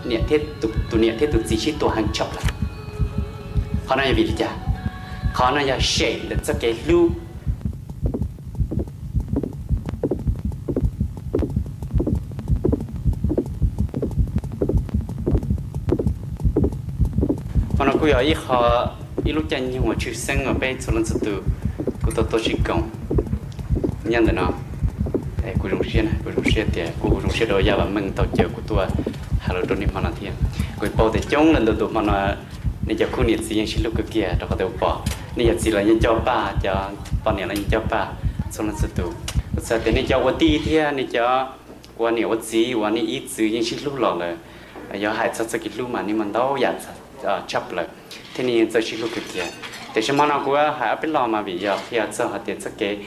niam thiab tus, tus niam thiab tus txiv sib tua heev tshaj plaws. Qhov no yog vim li cas? Qhov no yog sem lawm txoj kev hlub. Qhov no kuj yog ib qho, ib lub caij nyoog uas tshwj xeeb uas peb txhua leej txhua tus kuj tau tuaj sib koom nyob ntawm no. Kuv zoo siab, kuv zoo siab tias kuj zoo siab rau Yaj Vam Meej tau caw kuv tuaj hais lus rau nej hmo no thiab. Kuv paub tias coob leej ntau tus hmo no nej cov khub niam txiv yeej sib hlub kawg kiag rau qhov tias kuv pom nej yog txiv los yeej coj paj, cov poj niam los yeej coj paj txhua leej txhua tus. Kuv xav tias nej cov ua tij thiab nej cov ua niam ua txiv uas nej ib txwm yeej sib hlub los lawm, yog hais txog txoj kev hlub mas nej muaj ntau yam tshaj plaws thiab nej yeej txawj sib hlub kawg kiag. Tiam sis hmo no kuv hais ob peb lo mas vim yog qhia txog hais tias txoj kev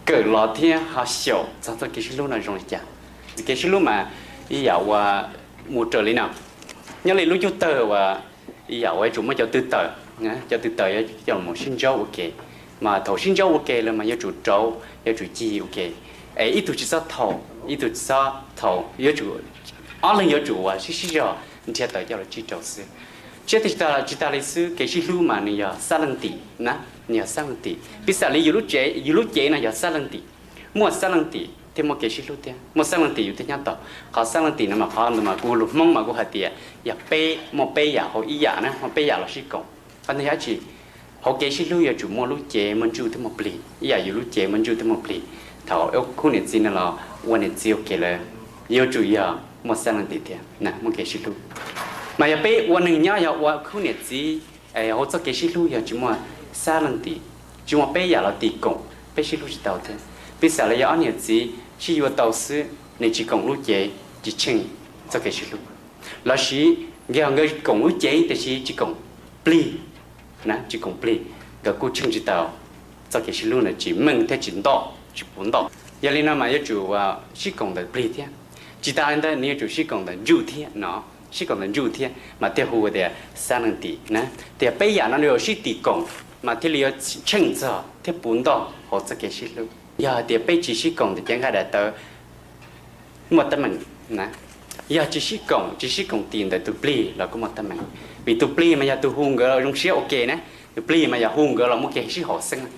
kawm los thiab ho xyaum txog txoj kev sib hlub no zoo li cas. Kev sib hlub mas ib yam uas mus raws li no, nyob li lub cub tawg uas ib yam uas yuav tsum muaj cov tw tawm, cov tw tawm yuav coj los sib ntsaub ua ke, mas thaum sib ntsaub ua ke lawm mas yuav tsum rauv, yuav tsum cig ua ke, es ib tug tsis txhob thaum ib tug tsis txhob thaum, yuav tsum ob leeg yuav tsum uas sib sib zog nrhiav tawm coj los tsib rau xwb. Thiab tsis tas, tsis tas li xwb, kev sib hlub mas nws yog xab leej tim na, nws yog xab leej tim. Piv xam li yus lub tsev, yus lub cev no yog xab leej tim, muaj xab leej tim thiaj muaj kev sib hlub thiab, muaj xab leej tim yus thiaj nyob tau. Qhov xab leej tim no mas qhov ntawd mas kuv lus Hmoob mas kuv hais tias yog peb, muaj peb yam hauv ib yam na, muaj peb yam los sib koom. Qhov ntawd yog dab tsi? Hauv kev sib hlub yuav tsum muaj lub cev muaj ntsuj thiab muaj plig, ib yam yus lub cev muaj ntsuj thiab muaj plig. Thaum ua khub niam txiv no los ua niam txiv ua ke lawm, yuav tsum yog muaj xab leej tim thiab na, muaj kev sib hlub. Mas yog peb ua neeg nyob yog ua khub niam txiv, hauv txoj kev sib hlub yog tsis muaj xab leej tim, tsis muaj peb yam los tim koom, peb sib hlub tsis tau thiab. Piv xam li yog ob niam txiv sib yuav tau xwb, nws tsis koom lub cev, tsis tsheej txoj kev sib hlub, lossis yog nkawd koom lub cev tiam sis tsis koom plig na, tsis koom plig, nkawd kuj tsheej tsis tau txoj kev sib hlub ntawd, tsis meej thiab tsis ntoj, tsis puv ntoj. Yog li no mas yuav tsum sib koom ntawm plig thiab. Tsis tas li ntawd nws yuav tsum sib koom ntawm ntsuj thiab no, sib koom ntawm ntsuj thiab mas thiaj hu tias xab leej tim na. Tias peb yam no nws yuav sib tim koom mas thiaj li yuav tsheej txog thiab puv ntoj hauv txoj kev sib hlub. Yog hais tias peb tsis sib koom tias cev nqaij daim tawv muaj teeb meem na. Yog tsis sib koom, tsis sib koom tim ntawm tus plig los kuj muaj teeb meem, vim tus plig mas yog tus hu nkawd zoo siab ua ke na, tus plig mas yog hu nkawd los muaj kev sib haum xeeb.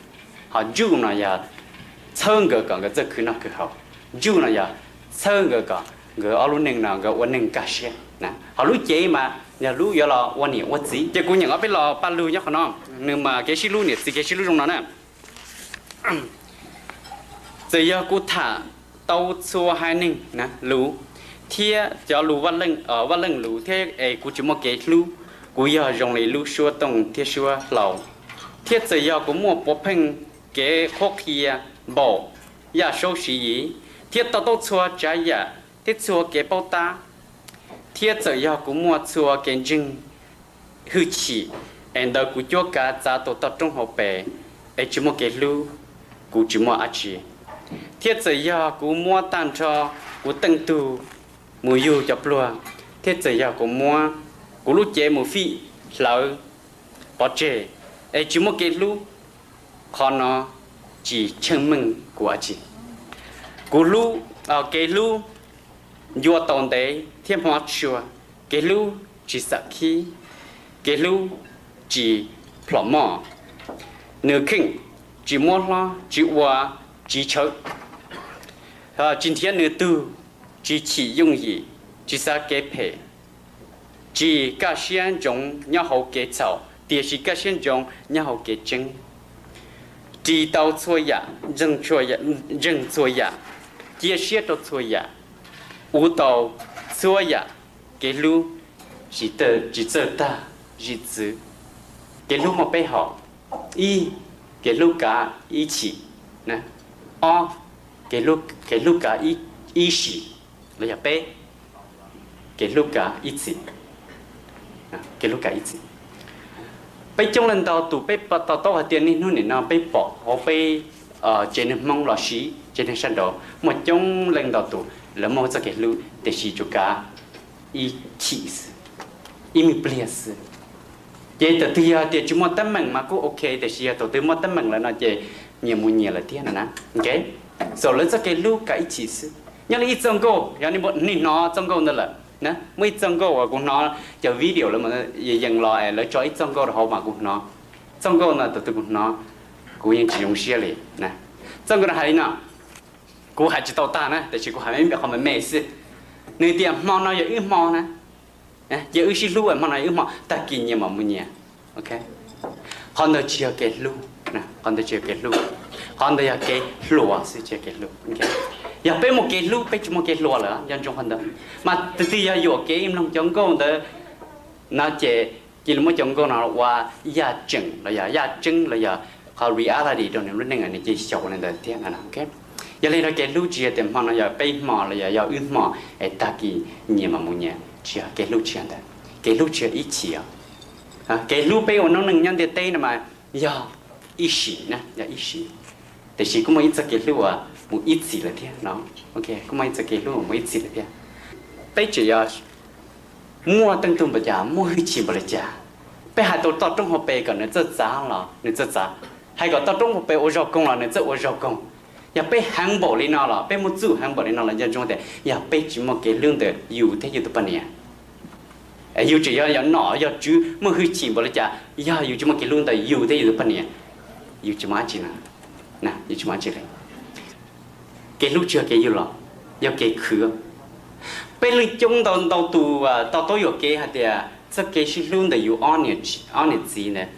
Ho ntsuj no yog txhawb nkawd kom nkawd txawj khwv noj khwv haus, ntsuj no yog txhawb nkawd kom nkawd ob lub neej no nkawd ua neeg kaj siab na. Ho lub cev mas yog lub yuav los ua niam ua txiv. Ces kuv nyeem ob peb lo paj lug nyob qhov no, nws mas kev sib hlub niam txiv kev sib hlub zoo no na. Txawm yog kuv tham tau txhua haiv neeg lus thiab cov lus vaj leej lus thiab es kuv tsis muaj kev hlub, kuv yog zoo li lub suab tooj thiab suab hlau. Thiab txawm yog kuv muaj puav pheej kev qhuab qhia npaum yaj saub siv yim, thiab to taub txhua tsav yam thiab txhua kev paub tab, thiab txawm yog kuv muaj txhua kev ntseeg hwj chim es ntawd kuv cuab kav txav tus toj roob hauv pes, es tsis muaj kev hlub, kuv tsis muaj dab tsi. Thiab txawm yog kuv muab tag nrho kuv teej tug mus yug cov pluag, thiab txawm yog kuv muab kuv lub cev mus fij hlawv pov tseg, es tsis muaj kev hlub, qhov no tsis tsheej meej kuv dab tsi. Kuv hlub, kev hlub ncua tau ntev thiab hmov tshua, kev hlub tsis xam khib, kev hlub tsis plhom moj, nws kheej tsis muab hlob, tsis ua tsiv tshawv, tsis nrhiav nws tug, tsis chim yooj yim, tsis xav kev phem, tsis kaj siab ntsoov nyob hauv kev txhaum, tiam sis kaj siab ntsoov nyob hauv kev tseeb, ris tau txhua yam, ntseeg txhua yam, cia siab rau txhua yam, ua tau txhua yam. Kev hlub tsis txawj tag zim txwv. Kev hlub muaj peb hom. Ib, kev hlub kav ib chim. Ob, kev hlub kav ib sim, los yog peb, kev hlub kav ib txhis. Kev hlub kav ib txhis. Peb coob leej ntau tus peb to taub hais tias niaj hnub nim no peb pom hauv peb tsev neeg Hmoob los sis tsev neeg sab nraud muaj coob leej ntau tus lawv muaj txoj kev hlub tiam sis tsuas kav ib chim xwb, ib me pliag xwb. Ces thaum twg yog tias tsis muaj teeb meem mas kuj ok, tiam sis yog thaum twg muaj teeb meem lawm no ces nyias mus nyias lawm thiab no na. Ok, xaus lawv txoj kev hlub kav ib chim xwb. Nyob li ib txoj nkauj, yog nej hnov txoj nkauj ntawd lawm, Muaj ib txoj nkauj uas kuv hnov cov video lawv yees los es lawv tso ib txoj nkauj rau hauv mas kuv hnov. Txoj nkauj ntawd tus twg kuv hnov kuv yeej tsis zoo siab li. Txoj nkauj no hais li no, kuv hais tsis tau tag na, tiam sis kuv hais qhov me me xwb. Nws tias hmo no yog wb hmo na, yog wb sib hlub hmo no yog wb hmo, tag kis nyias mam mus nyias. Qhov ntawd tsis yog kev hlub, qhov ntawd tsis yog kev hlub, qhov ntawd yog kev hluas xwb tsis yog kev hlub. Yog peb muaj kev hlub peb tsis muaj kev hluas lawm, nco ntsoov qhov ntawd. Mas tus twg yog yuam kev mloog cov nkauj ntawd no ces cia li muab cov nkauj no ua yaj tseem los yog yaj tseeb los yog qhov reality rau nws lub neej nws cia li xyaum li ntawd thiab. Yog li no kev hlub tsis yog tias hmo no yog peb hmo los yog yog wb hmo es tag kis nyias mam mus nyias, tsis yog, kev hlub tsis yog ntawd. Kev hlub tsis yog ib chim os. Kev hlub peb ua noob neej nyob ntiaj teb no mas yog ib sim na, yog ib sim. Tiam sis kuj muaj ib txoj kev hlub uas mus ib txhis lawm thiab no. Kuj muaj ib txoj kev hlub uas mus ib txhis lawm thiab. Peb tseem yog muaj teej tug npaum cas, muaj hwj chim npaum li cas, peb hais tau toj roob hauv pes kom nws txawj txav los nws txawj txav, hais kom toj roob hauv pes ua zaug koog los nws txawj ua zaug koog. Yog peb heev npaum li no los, peb muaj txuj heev npaum li no los, nco ntsoov tias yog peb tsis muaj kev hlub ntawm yus thiab yus tus poj niam. Yus tseem yog, yog nom yog tswv muaj hwj chim npaum li cas, yog yus tsis muaj kev hlub ntawm yus thiab yus tus poj niam, yus tsis muaj dab tsi na, yus tsis muaj dab tsi li. Kev hlub tsis yog kev yug los, yog kev khwv. Peb leej coob ntau ntau tus to taub yuam kev hais tias txoj kev sib hlub ntawm yus ob niam txiv ntawd,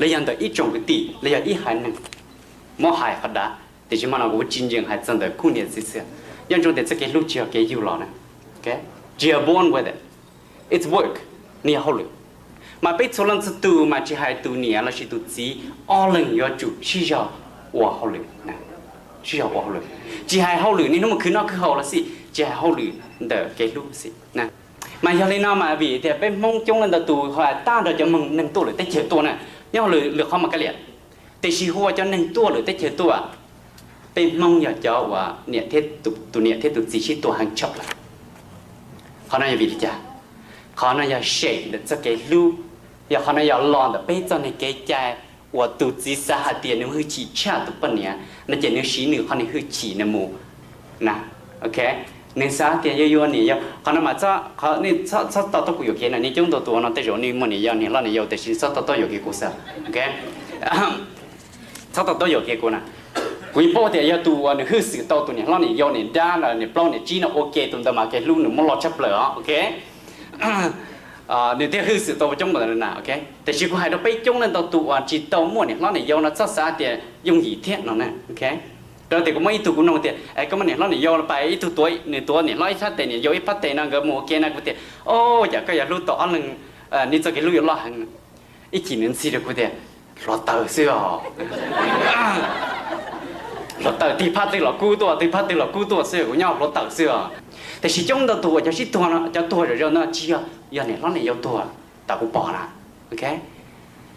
los yog ntawm ib tsoom kwv tij los yog ib haiv neeg, muab hais qhov dav, tiam sis hmo no kuv tsis ntseeg hais txog ntawm khub niam txiv xwb. Nco ntsoov tias txoj kev hlub tsis yog kev yug los na, tsis yog born with it, it's work, nws yog hauj lwm. Mas peb txhua leej txhua tus mas tsis hais tus niam los sis tus txiv, ob leeg yuav tsum sib zog ua hauj lwm, sib zog ua hauj lwm. Tsis hais hauj lwm niaj hnub mus khwv noj khwv haus los xij, tsis hais hauj lwm ntawm kev hlub xij. Mas yog li no mas vim tias peb Hmoob coob leej ntau tus ho tag nrho cov neeg tuaj lwm teb chaws tuaj na, nyob lwm qhov mas kab liam, tiam sis hu ua cov neeg tuaj lwm teb chaws tuaj, peb Hmoob yog cov uas tus niam thiab tus txiv sib tua heev tshaj plaws. Qhov no yog vim li cas? Qhov no yog shape ntawm txoj kev hlub, yog qhov no yog los ntawm peb txoj niag kev cai uas tus txiv xav hais tias nws hwj chim tshaj tus poj niam no ces nws siv nws qhov niag hwj chim nws mus na. Ok, nws xav tias yuav yuav niam yau, qhov no mas txhob to taub kuv yuam kev na, nej coob ntau tus no tej zaum nej muaj niam yau, niam hlob niam yau tiam sis txhob to taub yuam kev kuv xwb. Ok, txhob to taub yuam kev kuv na. Kuv yeej paub tias yog tus uas nws hwj xwm tau tus niam hlob niam yau niam dab niam plaub niam tsib no ua ke tus ntawd mas kev hlub nws muab loj tshaj plaws os. Ok, nws thiaj hwj xwm tau coob ntawd na. Ok, tiam sis kuv hais rau peb coob leej ntau tus uas tsis tau muaj niam hlob niam yau no txhob xav tias yooj yim thiab no na. Ok, rau tias kuv muaj ib tug kuv nug tias es koj muaj niam hlob niam yau los pas ib tug tuav, nws tuav niam hlob ib phab tes niam yau ib phab tes no nkawd mus ua ke na, kuv tias o, cas koj yuav hlub tau ob leeg, nej txoj kev hlub yuav loj heev. Ib chim nws ntxhi rau kuv tias hluav taws xwb os. Hluav taws tig phab twg los kub tuaj, tig phab twg los kub tuaj xwb, kuv nyob hluav taws xwb os. Tiam sis coob ntau tus uas cov sib tuag no, cov tuag zom zaws no tsis yog, yog niam hlob niam yau tuag, tas kuv pom na. Ok,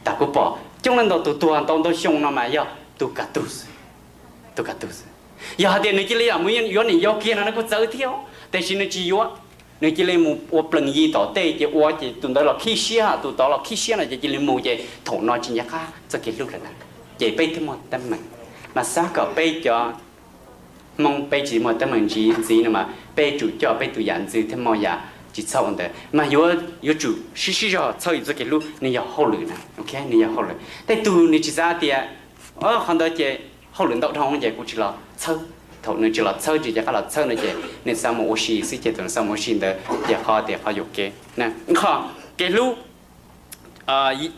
tas kuv pom coob leej ntau tus tuag ntau ntau xyoo no mas yog tus kas tug xwb, tus kas tug xwb. Yog hais tias nws cia li mus yuav niam yau kiag no nws kuj txawv thiab, tiam sis nws tsis yuav, nws cia li mus ua plees yi tom tej ces ua ces tus ntawd los khib siab, tus tod los khib siab no ces cia li mus ces thaum no tsis nco qab txoj kev hlub lawm ntag. Ces peb thiaj muaj teeb meem. Mas xav kom peb cov Hmoob peb tsis muaj teeb meem ntxiv ntxiv no mas peb tsum coj peb tus yam ntxwv thiaj muaj yam tsis txhob ua ntawd. Mas yuav, yuav tsum sib sib zog txhawb yus txoj kev hlub, nws yog hauj lwm na. Ok, nws yog hauj lwm. Tej tug nws tsis xav tias qhov ntawd ces hauj lwm ntau dhau ces kuv tsis los txhawb. Thaum nws tsis los txhawb, tsis nco qab los txhawb no ces nws xav mus ua si xwb ces thaum nws xav mus ua si ntawd ces qhov tias qhov yuam kev. Qhov kev hlub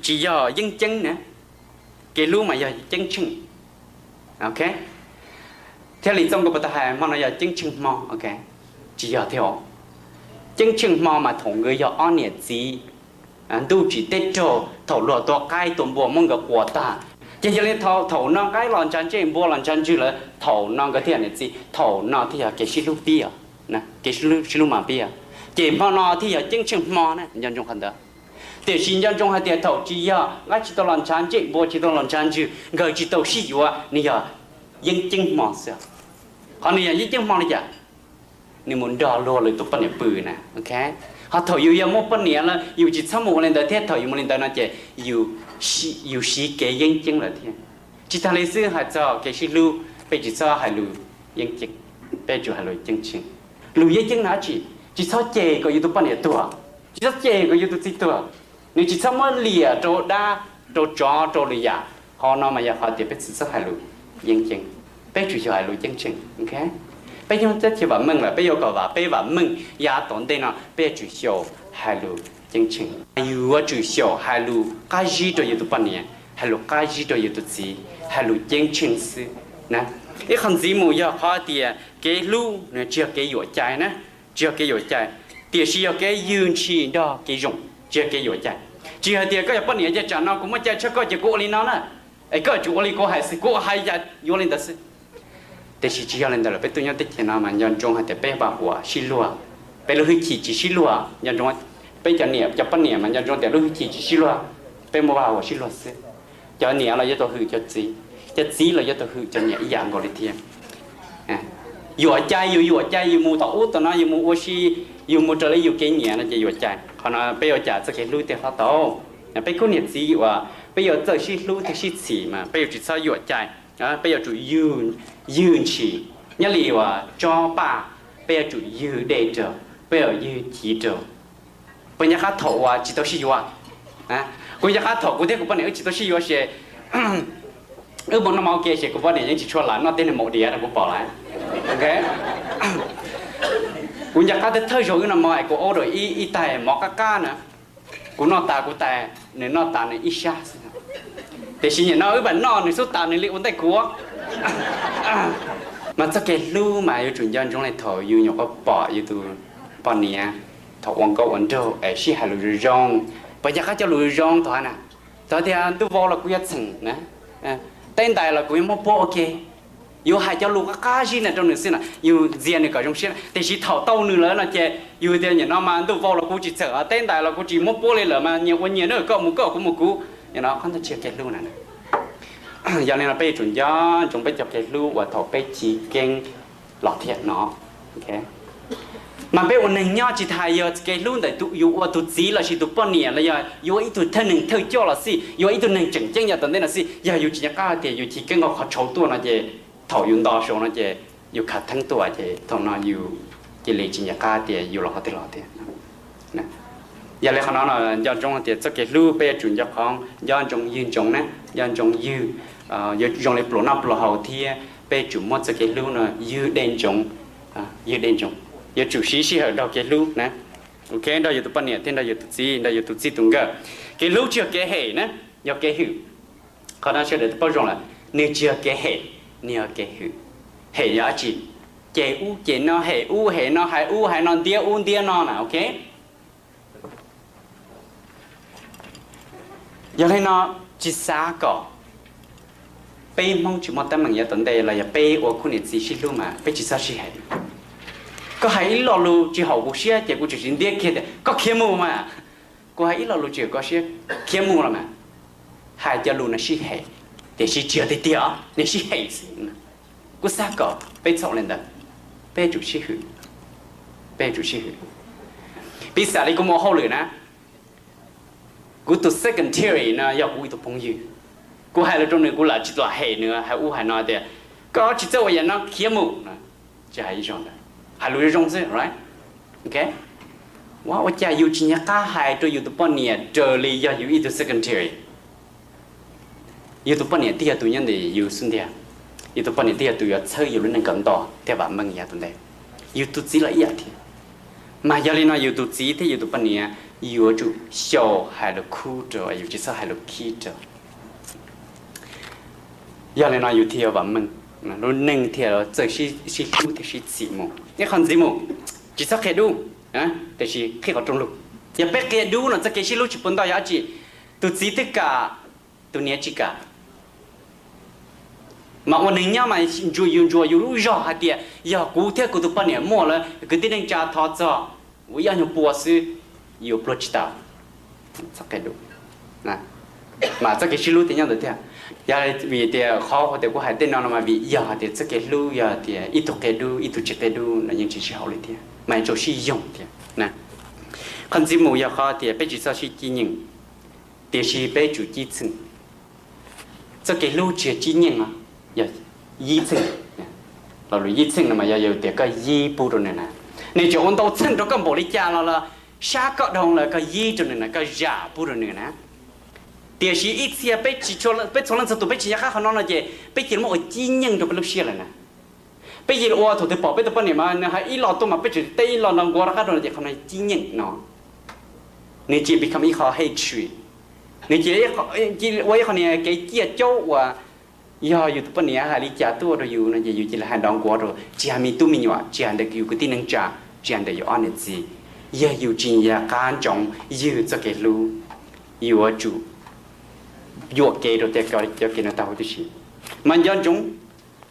tsis yog yeeb ceeb na, kev hlub mas yog ceeb tsheej. Ok, thiaj li txoj nkauj puas tau hais hmo no yog ceeb tsheej hmo. Ok, tsis yog thiab os. Ceeb tsheej hmo mas thaum nkawd yog ob niam txiv ntuj tsim teb raug, thaum luag tua qaib tua npua muab nkawd quas tag, ces yog li thaum, thaum no qaib los ntshav ntsej npua los ntshav ntswg lawm, thaum no nkawd thiaj yog niam txiv, thaum no thiaj yog kev sib hlub pib os, kev sib hlub mas pib os. Ces hmo no thiaj yog ceeb tsheej hmo na, nco ntsoov qhov ntawd. Tiam sis nco ntsoov hais tias thaum tsis yog qaib tsis tau los ntshav ntsej npua tsis tau los ntshav ntswg, nkawd tsis tau sib yuav, nws yog yeeb ceeb hmo xwb. Qhov nws yog yeeb ceeb hmo li cas? Nws mus nrog luag lwm tus poj niam pw na. Ok, ho thaum yus yog muaj poj niam lawm yus tsis txhob mus ua li ntawd thiab, thaum yus mus li ntawd no ces yus siv kev yeeb ceeb lawm thiab. Tsis tas li xwb, hais txog kev sib hlub peb tsis txhob hais lus yeeb ceeb, peb tsum hais lus ceeb tsheej. Lus yeeb ceeb no dab tsi? Tsis txhob cem kom yus tus poj niam tuag, tsis txhob cem kom yus tus txiv tuag. Nws tsis txhob muab liam rau dab, rau tsov, rau lwm yam. Qhov no mas yog qhov tias peb tsis txhob hais lus yeeb ceeb, peb tsum xyaum hais lus ceeb tsheej. Peb nyob teb chaws vam meej lawm, peb yuav kom vam, peb vam meej yav tom ntej no peb yuav tsum xyaum hais lus ceeb tsheej. Yus yuav tsum xyaum hais lus qab zib rau yus tus poj niam, hais lus qab zib rau yus tus txiv, hais lus ceeb tsheej xwb na. Ib qho ntxiv mus yog qhov tias kev hlub nws tsis yog kev yuam cai na, tsis yog kev yuam cai, tiam sis yog kev ywg ntshis nrog kev zoo, tsis yog kev yuam cai. Tsis hais tias koj yog poj niam ces tsam no kuv muaj cai tshaj koj ces kuv ua li no na, es koj yuav tsum ua li kuv hais xwb, kuv hais cas yuav li ntawd xwb. Tiam sis tsis yog li ntawd lawm, peb tuaj nyob teb chaws no mas nco ntsoov hais tias peb vaj huam sib luag, peb lub hwj chim tsis sib luag. Nco ntsoov, peb cov niam cov poj niam mas nco ntsoov tias lub hwj chim tsis sib luag, peb muaj vaj huam sib luag xwb. Cov niam los yuav tau hwm cov txiv, cov txiv los yuav tau hwm cov niam ib yam nkaus li thiab. Yuam cai, yus yuam cai yus mus tom ub tom no, yus mus ua si, yus mus raws li yus kev nyiam no ces yuam cai. Qhov no peb yuav cas txoj kev hlub thiaj hlob tau. Peb khub niam txiv uas peb yuav txawj sib hlub thiab sib txhim mas peb yuav tsum txhob yuam cai, peb yuav tsum ywg ntshis. Nyob li uas tsob paj, peb yuav tsum ywg dej rau, peb yuav ywg chiv rau. Puas nco qab thaum uas tsis tau sib yuav? Kuv nco qab thaum kuv thiab kuv poj niam wb tsis tau sib yuav ces wb mus noj mov ua ke ces kuv poj niam yeej tsis tshua lam noj tej niag maum diav rau kuv pom lawm. Kuv nco qab thawj zaug wb noj mov es kuv order ib tais mov qab qab na, kuv noj tas kuv tais, nws noj tas nws ib sab xwb. Tiam sis nim no wb mam noj nws xub tas nws li ua ntej kuv. Mas txoj kev hlub mas yuav tsum nco ntsoov li thaum yus nyuam qhuav pom yus tus poj niam thaum ua nkauj ua nraug es sib hais lus zoo zoo. Puas nco qab cov lus zoo thaum hais na, thaum tias ntuj vau los kuv yuav txheem na, teb ntais los kuv yuav muab puab ua ke. Yus hais cov lus qab qab zib na rau nws xwb na, yus ntxias nws kom zoo siab na. Tiam sis thaum tau nws lawm no ces yus tias nim no mas ntuj vau los kuv tsis txheem, teb ntais los kuv tsis muab puab li lawm mas nyias ua nyias na, koj mus koj kuv mus kuv. Nim no qhov ntawd tsis yog kev hlub na. Yog li no peb yuav tsum nco ntsoov peb cov kev hlub uas thaum peb chiv keeb los thiaj hnov. Mas peb ua neeg nyob tsis tas yog kev hlub ntawm yus ua tus txiv lossis tus poj niam los yog yus ua ib tug thawj neeg thawj coj los xij, yus ua ib tug neeg tseem ceeb yav tom ntej no xij, yog yus tsis nco qab tias yus chiv keeb nkaus qhov tshauv tuaj no ces thaum yus nto saud no ces yus khav theeb tuaj ces thaum no yus cia li tsis nco qab tias yus los qhov twg los tiag. Yog li qhov no nco ntsoov hais tias txoj kev hlub peb yuav tsum nco qhov nco ntsoov ywg ntsoov na, nco ntsoov ywg, yuav zoo li pluas noj pluas haus thiab peb tsum muab txoj kev hlub no ywg dej ntsoov, ywg dej ntsoov, yuav tsum siv sij hawm nrog kev hlub na. Ok, nrog yus tus poj niam thiab nrog yus tus txiv, nrog yus tus txij tus nkawm. Kev hlub tsis yog kev hem na, yog kev hwm. Qhov no sawv daws twb paub zoo lawm, nws tsis yog kev hem, nws yog kev hwm. Hem yog dab tsi? Cem ub cem no, hem ub hem no, hais ub hais no, ntiab ub ntiab no na, ok. Yog li no, tsis xav kom peb Hmoob tsis muaj teeb meem yav tom ntej los yog peb ua khub niam txiv sib hlub mas peb tsis txhob sib hem. Koj hais ib lo lus tsis haum kuv siab ces kuv tsuas sim ntiab kiag tias koj khiav mus mas. Kuv hais ib lo lus tsis haum koj siab, khiav mus los mas. Hais cov lus no sib hem, tiam sis tsis yog tiag tiag, nws sib hem xwb. Kuv xav kom peb txhob li ntawd, peb tsum sib hwm, peb tsum sib hwm. Piv xam li kuv mus ua hauj lwm na, kuv tus secretary no yog kuv ib tug phooj ywg, kuv hais lus rau nws kuv lam tsis lam hem nws, hais ub hais no tias koj tsis txawj ua yam no khiav mus, tsis hais ib zaug ntawd, hais lus zoo zoo xwb, right? Ok, ua cas yus tsis nco qab hais rau yus tus poj niam raws li yog yus ib tug secretary? Yus tus poj niam twb yog tus nyob ntawm yus xub ntiag, yus tus poj niam twb yog tus yuav txhawb yus lub neej kom nto thiab vam meej yav tom ntej. Yus tus txiv los ib yam thiab. Mas yog li no yus tus txiv thiab yus tus poj niam yuav tsum xyaum hais lus khub rau, yus tsis txhob hais lus khib rau. Yog li no yus thiaj yuav vam meej, lub neej thiaj txawj sib hlub thiab sib txhim mus. Ib qho ntxiv mus, tsis txhob qhia dub, tiam sis qhia qhov rooj lug. Yog peb qhia dub no txoj kev sib hlub tsis puv ntoj yog dab tsi? Tus txiv twb kam, tus niam tsis kam. Mas ua neeg nyob mas ntsuas yus ntsuas yus lub zog hais tias yog kuv thiab kuv tus poj niam muaj lawm kwv tij neej tsa thov txog ua ib ob nyuag pua xwb, yuav pluag tsis tau. Txhob qhia dub. Mas txoj kev sib hlub thiaj nyob ntawd thiab. Yog vim tias qhov tias kuv hais tej no no mas vim yog hais tias txoj kev hlub yog tias ib tug qhia dub ib tug tsis qhia dub no yeej tsis sib haum li thiab, mas yuav tsum sib yoog thiab. Qhov ntxiv mus yog qhov tias peb tsis txhob sib cib nyeej, tiam sis peb tsum cib txheej. Txoj kev hlub tsis yog cib nyeej os, yog yib txheej. Lo lus yib txheej no mas yog yog tias koj yib pub rau nws na, Nws tseem ua ntau txheej rau koj npaum li cas los los, sab koj dhau lawm koj yig rau nws na, koj zam pub rau nws na. Tiam sis ib txhia peb tsis, peb txhua leej txhua tus peb tsis nco qab qhov no no ces peb cia li muab ua cib nyeej rau peb lub siab lawm na. Peb cia li ua thaum twg pom peb tus poj niam mas nws hais ib lo tuaj mas peb tseem teb ib lo no nquag rov qab rau no ces qhov no cib nyeej no. Nws cia li become ib qho hatred, nws cia li ua ib qho niag kev ciaj caub uas yog yus tus poj niam hais li cas tuaj rau yus no ces yus cia li hais nrov nquag rau, tsis hais me tub me nyuam, tsis hais ntawm yus kwv tij neej tsa, tsis hais ntawm yus ob niam txiv. Yog yus tsis nco qab ntsoov yus txoj kev hlub, yuav tsum yuam kev rau tias cov kev no tau huv tib si. Mas nco ntsoov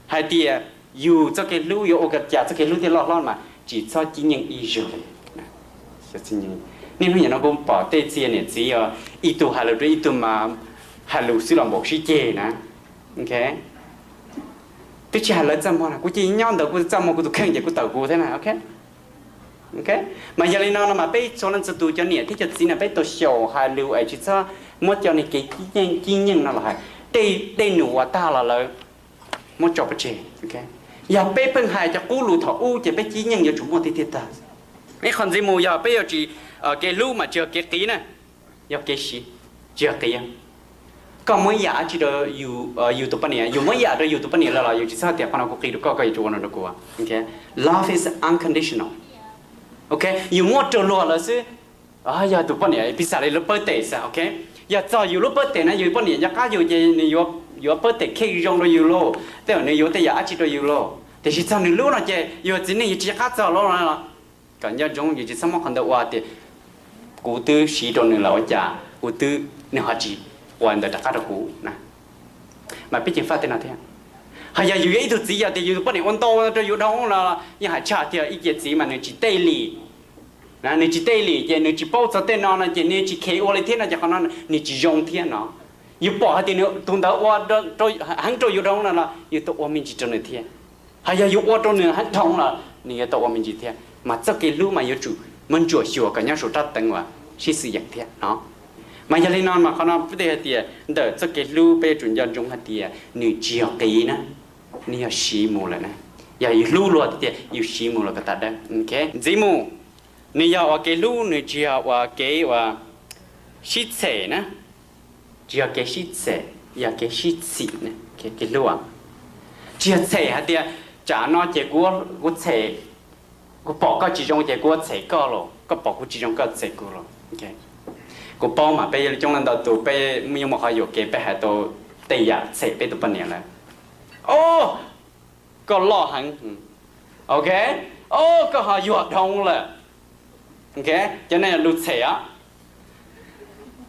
hais tias yus txoj kev hlub yuav ua kom cas txoj kev hlub thiaj loj hlob mas tsis txhob cib nyeej ib zaug li. Niaj hnub nim no kuv pom tej txhia niam txiv os, ib tug hais lus rau ib tug mas hais lus xwb los npaum sib ceg na. Twb tsis hais lawv txaj muag na, kuv cia li nyob ntawm kuv txaj muag kuv tus kheej ces kuv tawm kuv thiab na. Mas yog li no no mas peb txhua leej txhua tus cov niam thiab cov txiv no peb tau xyaum hais lus es tsis txhob muab cov niag kev cib nyeej no los hais. Tej dej num uas tag los lawm muab tso pov tseg. Yog peb pheej hais cov qub lus thaum ub ces peb cib nyeej yuav tsum muaj tiag tiag tag. Ib qho ntxiv mus yog peb yuav tsis, kev hlub mas tsis yog kev qiv na, yog kev siv, tsis yog qiv. Koj muab ib yam dab tsi rau yus tus poj niam, yus muab ib yam rau yus tus poj niam lawm los yus tsis txhob tias qhov no kuv qiv rau koj, koj yuav tsum ua no rau kuv. Love is unconditional. Ok, yus muab rau luag lawm xwb. Yog tus poj niam piv xam li lub pawb tes xwb, ok. Yog txog yus lub pawb tes na, yus poj niam nco qab yus ces nws yuav pawb tes khej zoo rau yus lauj, tej zaum nws yuav tej yam dab tsi rau yus lauj. Tiam sis txog nws lub no ces yus txiv neej yus tsis nco qab txog lub no los kom nco ntsoov, yus tsis txhob muab qhov ntawd ua tias kuv twb siv rau nws lawm ua cas kuv twb, nws ho tsis ua ntawd rov qab rau kuv na. Mas peb ceev faj tej no thiab. Ho yog yus yog ib tug txiv yog tias yus tus poj niam ua ntau rau yus dhau los yeej hais tshaj tiag, ib ce txiv mas nws tsis tej li. Nws tsis tej li ces nws tsis paub txog tej no no ces nws tsis kheev ua li thiab no ces qhov no nws tsis zoo thiab no. Yus pom hais tias nws tus ntawd ua heev rau yus dhau no los yus tau ua me ntsis rau nws thiab. Ho yog yus ua rau nws heev dhau los nws yuav tau ua me ntsis thiab. Mas txoj kev hlub mas yuav tsum muab ntsuam xyuas kom nyob saum rab teev uas sib xwm yeem thiab no. Mas yog li no mas qhov no peb hais tias ntawm txoj kev hlub peb yuav tsum nco ntsoov hais tias nws tsis yog qiv na, nws yog siv mus lawm na. Yog yus hlub luag tiag tiag yus siv mus lawm kom tas dawb. Ntxiv mus, nws yog ua kev hlub, nws tsis yog ua kev ua sib txhem na. Tsis yog kev sib txhem, yog kev sib txhim na. Kev hlub tsis yog txhem hais tias tsam no ces kuv txhem, kuv pom koj tsis zoo ces kuv txhem koj los, koj pom kuv tsis zoo koj txhem kuv los. Kuv paub mas peb coob leej ntau tus peb yeej muaj qhov yuam kev peb hais tau tej yam txhem peb tus poj niam lawm. O, koj loj heev. Ok. O, koj ho yuag dhau lawm. Cov no yog lus txhem os.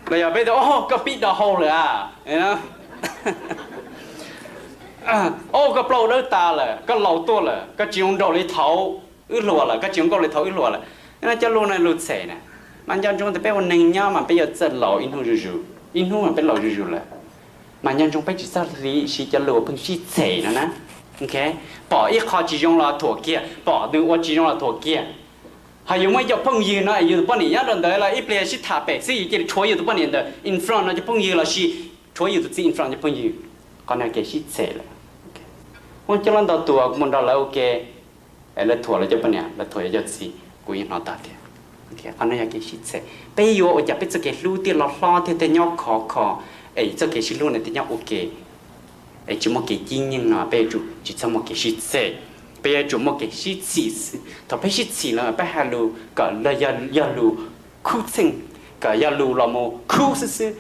Los yog peb tias o, koj pib do hau lawm a. O, koj plaub dawb tas lawm, koj laus tuaj lawm, koj tsis zoo nraug li thaud wb hluas lawm, koj tsis zoo nkauj li thaud wb hluas lawm. Cov lus no lus txhem na. Mas nco ntsoov tias peb ua neeg nyob mas peb yuav txawj laus ib hnub zuj zus, ib hnub mas peb laus zuj zus lawm. Mas nco ntsoov peb tsis txhob siv cov lus uas pheej sib txhem no na. Pom ib qho tsis zoo los thuam kiag, pom nws ua tsis zoo los thuam kiag. Ho yus muaj ib co phooj ywg no es yus tus poj niam nyob rau ntawd los ib pliag sib tham pem xwb yus cia li rhuav yus tus poj niam ntawm in front no cov phooj ywg lossis rhuav yus tus txiv in front cov phooj ywg. Qhov no kev sib txhem lawm. Muaj coob leej ntau tus kuv mus nrog lawv ua ke, lawv thuam lawv cov poj niam, lawv thuam lawv cov txiv, kuv yeej hnov tag tiag. Qhov no yog kev sib txhem. Peb yuav ua cas peb txoj kev hlub thiaj loj hlob thiaj thiaj nyob khov kho, es txoj kev sib hlub no thiaj nyob ua ke, es tsis muaj kev cib nyeej no peb yuav tsum tsis txhob muaj kev sib txhem. Peb yuav tsum muaj kev sib txhim xwb. Thaum peb sib txhim los peb hais lus kom yog lus khub txheej, kom yog lus los mus khub xwb xwb,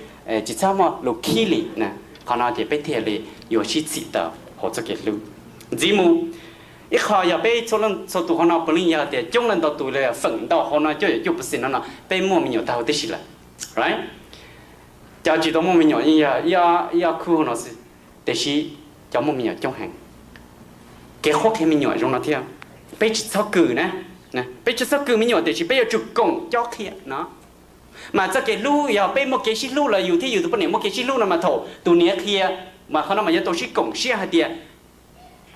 tsis txhob muaj lus khib li na. Qhov no ces peb thiaj li yuav sib txhim tau hauv txoj kev hlub. Ntxiv mus, ib qho yog peb txhua leej txhua tus hauv no puav leej yog tias coob leej ntau tus li feem ntau hauv no cuaj caum cuaj percent no no peb muaj me nyuam tag huv tib si lawm. Cov tsis tau muaj me nyuam yeej yog ib ob khub no xwb, tiam sis cov muaj me nyuam coob heev. Kev qhuab qhia me nyuam zoo no thiab, peb tsis txhob kws na, peb tsis txhob kws me nyuam tiam sis peb yuav tsum koom cob qhia no. Mas txoj kev hlub yog peb muaj kev sib hlub los yus thiab yus tus poj niam muaj kev sib hlub no mas thaum tus niam qhia, mas qhov no mas yuav tau sib koom siab hais tias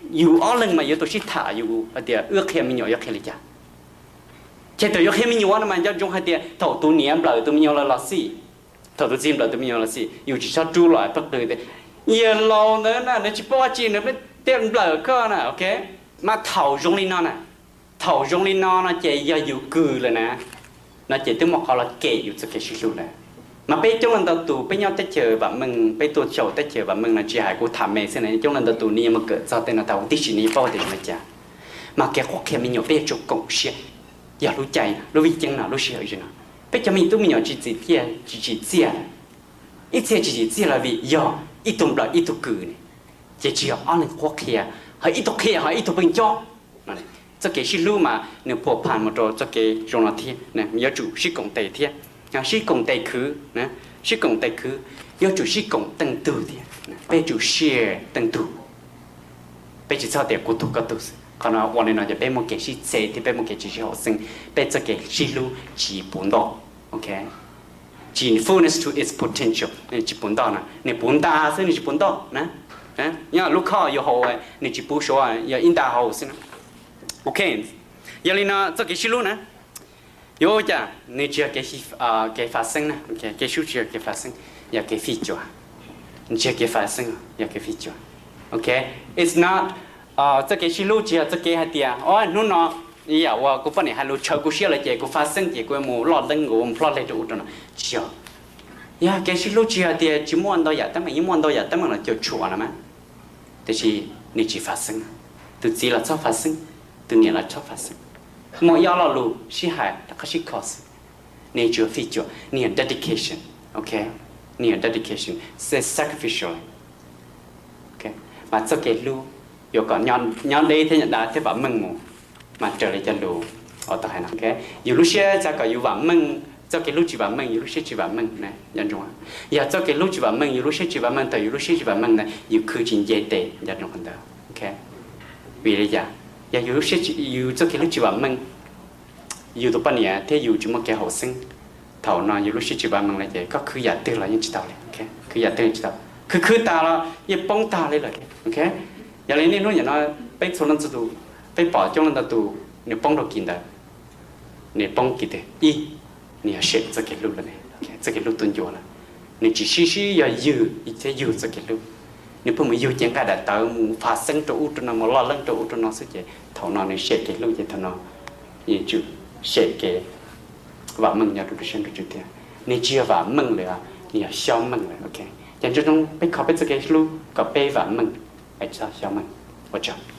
yus ob leeg mas yuav tau sib tham yus hais tias wb qhia me nyuam yuav qhia li cas. Ces thaum yuav qhia me nyuam no mas nco ntsoov hais tias thaum tus niam nplawm tus me nyuam lawm los xij, thaum tus txiv nplawm tus me nyuam los xij, yus tsis txhob rub los pheej qw tias yawg laus ntawd na nws tsis paub dab tsi nws pheej tias nplawm koj na, ok. Mas thaum zoo li no na, Thaum zoo li no no ces yog yus kws lawm na, no ces twb muaj qhov los kem yus txoj kev sib hlub lawm. Mas peb coob leej ntau tus peb nyob teb chaws vam meej, peb tuaj xyaum teb chaws vam meej no tsis hais kuv tham me xwb na, coob leej ntau tus nws yuav mus kawm txog tej no tau huv tib si nws yuav paub tias zoo li cas. Mas kev qhuab qhia me nyuam peb yuav tsum koom siab, yog lub caij no, lub vij ceeb no, lub sij hawm no, peb cov me tub me nyuam tsis txim txiaj, tsis tsim txiaj, ib txhia tsis tsim txiaj los vim yog ib tug nplawm ib tug kws ne, ces tsis yog ob leeg qhuab qhia, ho ib tug qhia ho ib tug pheej nco. Txoj kev sib hlub mas nws phuam pham mus rau txoj kev zoo no thiab, yuav tsum sib koom tes thiab, sib koom tes khwv, sib koom tes khwv, yuav tsum sib koom teej tug thiab, peb yuav tsum share teej tug. Peb tsis txhob tias kuv tug koj tug xwb, qhov no ua li no ces peb muaj kev sib txhe thiab peb muaj kev tsis sib haum xeeb, peb txoj kev sib hlub tsis puv ntoj. Ok, tsis fullness to its potential, tsis puv ntoj na, nws puv nta xwb nws tsis puv ntoj na. Nyob lub khob yuav haus nws tsis puv suav, yog ib nta haus xwb na. Ok, yog li no txoj kev sib hlub na yuav ua cas nws tsis yog kev, kev fav xeeb na, kev sib hlub tsis yog kev fav xeeb, yog kev fij cuam. Nws tsis yog kev fav xeeb, yog kev fij cuam. Ok, it's not, txoj kev sib hlub tsis yog txoj kev hais tias o hnub no yam uas kuv poj niam hais lus tshawv kuv siab lawm ces kuv fav xeeb ces kuv yuav mus loj leeb kuv mus ploj leg rau ub rau no, tsis yog. Yog kev sib hlub tsis yog tias tsis muaj ntau yam teeb meem, yeej muaj ntau yam teeb meem los cuam tshuam los mas, tiam sis nws tsis fav xeeb. Tus txiv los txhob fav xeeb, tus niam los txhob fav xeeb. Muaj ib ob lo lus sib hais rov qab sib kho xwb. Nws tsis yog fij cuam, nws yog dedication. Ok, nws yog dedication, sacrificial. Mas txoj kev hlub yuav kom nyob deb thiab nyob dav thiab vam meej mus, mas raws li cov lus uas tau hais no. Yus lub siab xav kom yus vam meej, txoj kev hlub tsis vam meej, yus lub siab tsis vam meej na. Yog txoj kev hlub tsis vam meej, yus lub siab tsis vam meej, thaum yus lub siab tsis vam meej na yus khwv tsis nce tes, nco ntsoov qhov ntawd. Vim li cas? Yog yus lub siab, yus txoj kev hlub tsis vam meej, yus tus poj niam thiab yus tsis muaj kev haum xeeb, thaum no yus lub siab tsis vam meej lawm ces koj khwv yam twg los yeej tsis tau li. Khwv yam twg tsis tau, khwv khwv tas los yeej poob tag li lawm. Ok, yog li niaj hnub nim no peb txhua leej txhua tus, peb pom coob leej ntau tus nws poob rau kis ntawd. Nws poob kis twg? Ib, nws yog sem txoj kev hlub lawm, txoj kev hlub tuaj ncua lawm. Nws tsis sib sib yog yug thiab yug txoj kev hlub, nws pheej mus yug cev nqaij daim tawv mus fav xeeb rau ub rau no mus loj leeb rau ub rau no xwb ces thaum no nws sem kev hlub ces thaum no nws tsum sem kev vam meej nyob rau lub siab nruab ntswg thiab. Nws tsis yog vam meej lawm, nws yog xyob meej lawm. Ok, ces nco ntsoov peb kho peb txoj kev hlub kom peb vam meej, tsis txhob xyob meej. Ua tsaug.